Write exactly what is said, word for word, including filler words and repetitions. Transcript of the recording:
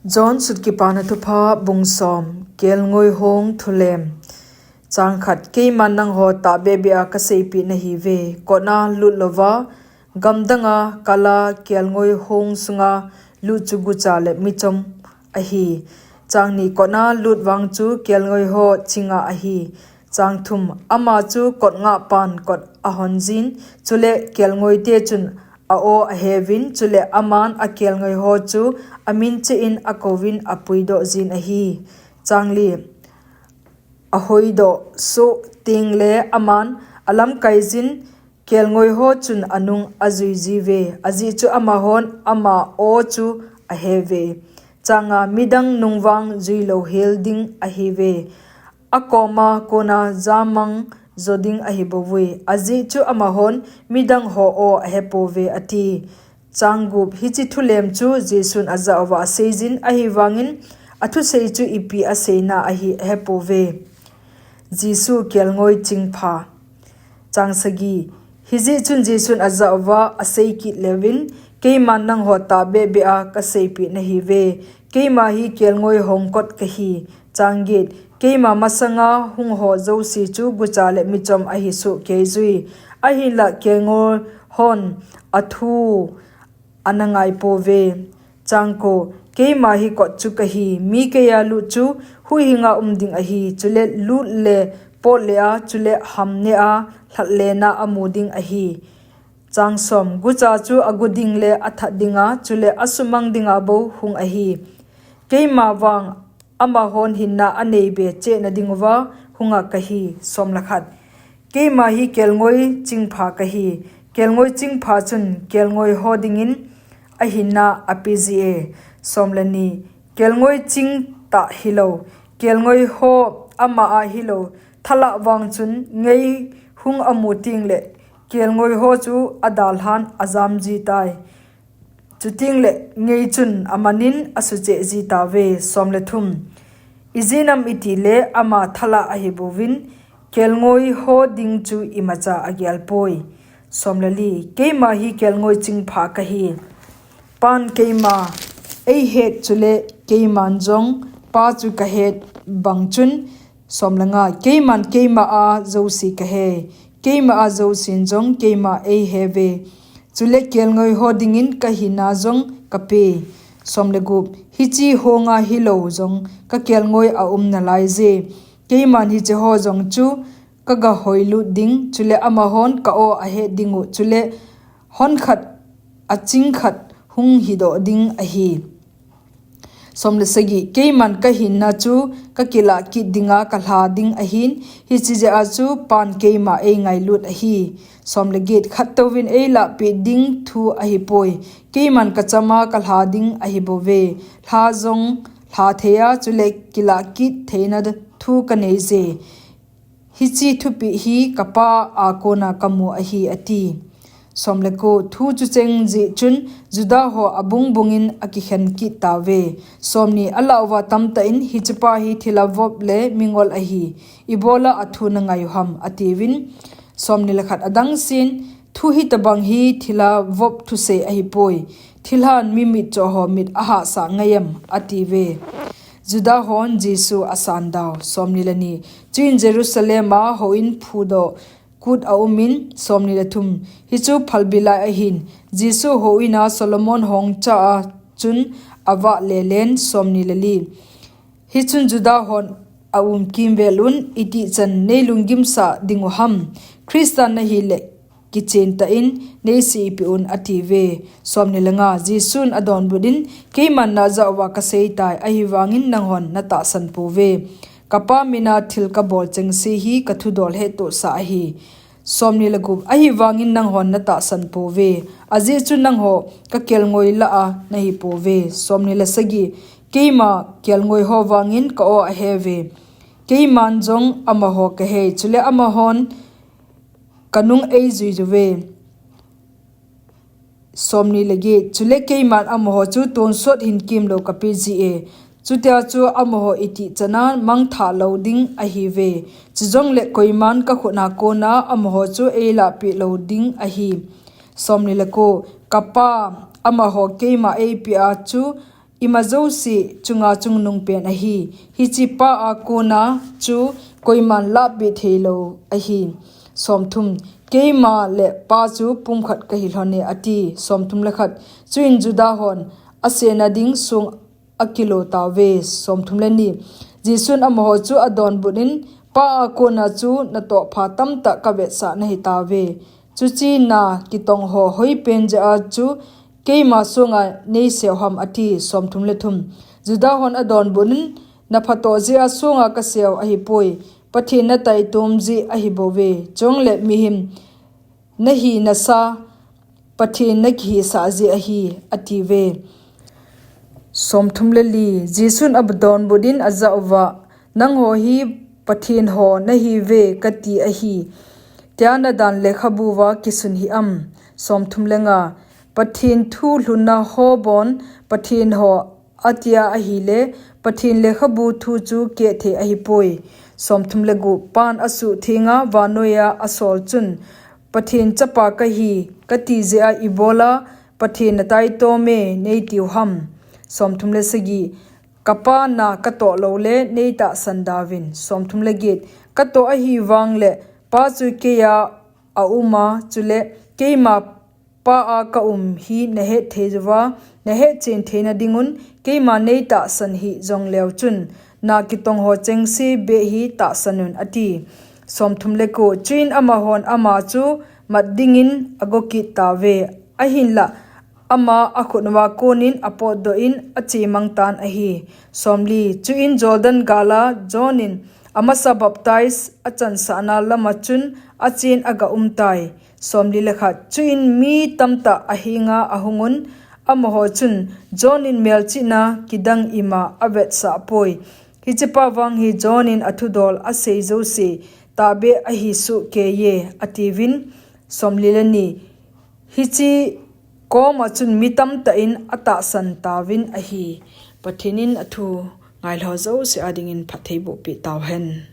John Sutkipana Thupha, bung som. Kelngoi hong thulem. Chang khat. Keiman nangho tahbeh beh a kaseipeh nahiuve, kotna lut louva, gamdanga kala kelngoi hong sunga lut chu gucha le michom ahi. Chang ni. Kotna lut vang chu kelngoi ho chinga ahi. Chang thum. Ama chu kot ngahpan kot ahon jin, chule kelngoi te chun a-aw aheuvin, chule aman akelngoi ho chu amin cheh in akouvin apuidoh jin ahi. Chang li. Ahoidoh soh tengle aman alamkai jin, kelngoi ho chun anung ajui jiuve, ajeh chu amahon ama aw chu aheuve. Chang nga. Midang nung vang juilou hel ding ahiuve. Akoma kona jamang jo ding ahi bouvui, ajeh chu amahon midang ho aw ahepouve, ati. Chang gup. Hiche thulem chu Jesun ajah uva aseijin, ahivangin athusei chu ipi aseina ahi ahepouve. Jesu kelngoi chingpha. Chang sagi. Hijeh chun Jesun ajah uva asei kit leuvin, keiman nangho tahbeh beh a kaseipeh nahiuve, keima hi kelngoi hong kot kahi. Chang get. Keima masanga hung ho jouse chu gucha le michom ahi sohkei jui. Ahinlah kelngoi hon athu ana ngai pouve. Chang ko. Keima hi kot chu kahi. Mi keiya lut chu huhhinga um ding ahi. Chule lut le pot le a, chule ham neh a, lhat lena amu ding ahi. Chang som. Gucha chu agu ding le athat dinga, chule asumang dinga bou hung ahi. Keima vang amahon hinna anei be chehna dinguva hunga kahi. Som le khat. Keima hi kelngoi chingpha kahi. Kelngoi chingpha chun kelngoi ho dingin ahinna ape jie. Som le ni. Kelngoi ching tah hilou, kelngoi ho ama a hilou, thalah vang chun ngei hung amu tengle kelngoi ho chu adalhan ajam jitai. Chutengle ngei chun amanin asucheh jitauve. Som le thum. Ijeh inem itile ama thalah ahi bouvin, kelngoi ho ding chu imacha agel poi. Som le li. Keima hi kelngoi chingpha kahi. Pan keima eihet chule keiman jong Pa chu kahet bang chun. Som le nga. Keiman keima a jouse kahei, keima a jousen jong keima eiheuve. Chule kelngoi ho dingin kahinna jong kape. Som le gup. Hiche ho nga hilou jong kakelngoi aum nalaiye. Keiman hiche ho jong chu kaga hoilut ding, chule amahon ka-aw ahet dingu, chule hon khat aching khat hung hidoh ding ahi. Som le sagi. Keiman kahinna chu kakilah kit dinga kalha ding ahin, hiche jeh a chu Pan keima eingailut ahi. Som le get. Khattouvin eilahpeh ding thu ahipoi, keiman kachama kalha ding ahi bouve. Lha jong lha theiya, chule kilah kit theina thu kaneiye. Hiche thupeh hi ka-Pa a kona kamu ahi, ati. Som le ko. Thu chu cheng jeh chun Juda ho abung bungin akikhen kit tauve. Som ni. Alah uva tamtah in, hichepa hi thilha vop le mingol ahi, ibola athu nangai uham, atiuvin. Som ni le khat. Adangsen, thu hitobang hi thilha vop thusei ahipoi, thilhan mi mitcho ho mit ahahsah ngai em, atiuve. Juda hon Jesu asandau. Som ni le ni. Chuin Jerusalem a houin phudoh kut aumin. Som ni le thum. Hichu phalbi lai ahin, Jesu houin a Solomon hongcha a chun avah lelen. Som ni le li. Hichun Juda hon aum kimvel un, itih chan neilunggimsah dingu ham? Christa nahile kichen tah in neiseipi un, atiuve. Som ni le nga. Jesun adonbut in, keiman najah uva kaseitai, ahivangin nanghon natahsan pouve. Ka-Pa mina thil kabol chengse hi kathudol hettohsah ahi. Som ni le gup. Ahivangin nanghon natahsan pouve, ajeh chu nangho kakelngoi lah a nahipouve. Som ni le sagi. Keima kelngoi ho vangin ka-aw aheuve, keiman jong amaho kahei, chule amahon kanung eijuiyuve. Som ni le get. Chule keiman amaho chu tonsot hinkemlou kape jie, chutia chu amaho itih chana mangthah lou ding ahiuve. Chujongle koiman kakhut a kona amaho chu eilahpeh lou ding ahi. Som ni le ko. Ka-Pa amaho keima eipeh a chu ima jouse chunga chungnung pen ahi. Hiche Pa a kona chu koiman lahpeh theilou ahi. Somthum. Keima le Pa chu pumkhat kahi lhone, ati. Somthum le khat. Chuin Juda hon asena ding song akilo tauve. Somthum le ni. Jesun amaho chu adonbut in, Pa a kona chu natoh pha tamtah kavetsah nahi tauve. Chuche na kitong ho hoipen jeh a chu keima songa neiseu ham, ati. Somthum le thum. Juda hon adonbut in, naphatoh jeh a songa kaseu ahipoi, Pathen nataitom jeh ahibouve. Chule mihem nahi nasa Pathen nakihisah jeh ahi, atiuve. Somthum le li. Jesun adonbut in ajah uva, Nangho hi Pathen ho nahiuve kati ahi, tia nadan lekhabu uva kisun hih am? Somthum le nga. Pathen thu lhunna ho bon Pathen ho atia ahile, Pathen lekhabu thu chu kehthei ahipoi. Somthum le gup. Pan asuhthenga vannoiya asol chun, Pathen chapa kahi kati jeh a ibola Pathen nataitome neitiu ham? Somthum le sagi. Kapa na katoh loule neitahsan dauvin. Somthum le get. Katoh ahi vangle Pa chu keiya auma, chule keima Pa a kaum hi nahet thei uva, nahetchen theina dingun, keima neitahsan hih jongleu chun, na kitong ho chengse beh hi tahsan un, ati. Somthum le ko. Chuin amahon ama chu mat dingin agokit tauve. Ahinlah ama akhut uva konin apotdoh in achemang tan ahi. Somli. Chuin Jordan gala John in amasa baptize achansahna lama chun achen agaumtai. Somli le khat. Chuin mi tamtah ahenga ahungun, amaho chun, John in melchihna kidang ima avetsahpoi. Hichepa vang hi John in athudol asei jouse tahbeh ahi sohkeiye, atiuvin. Somli le ni. Hiche koma chun mi tamtah in atahsan tauvin ahi. Pathen in athu ngailhah jouse adingin phatthei bohpeh tauhen.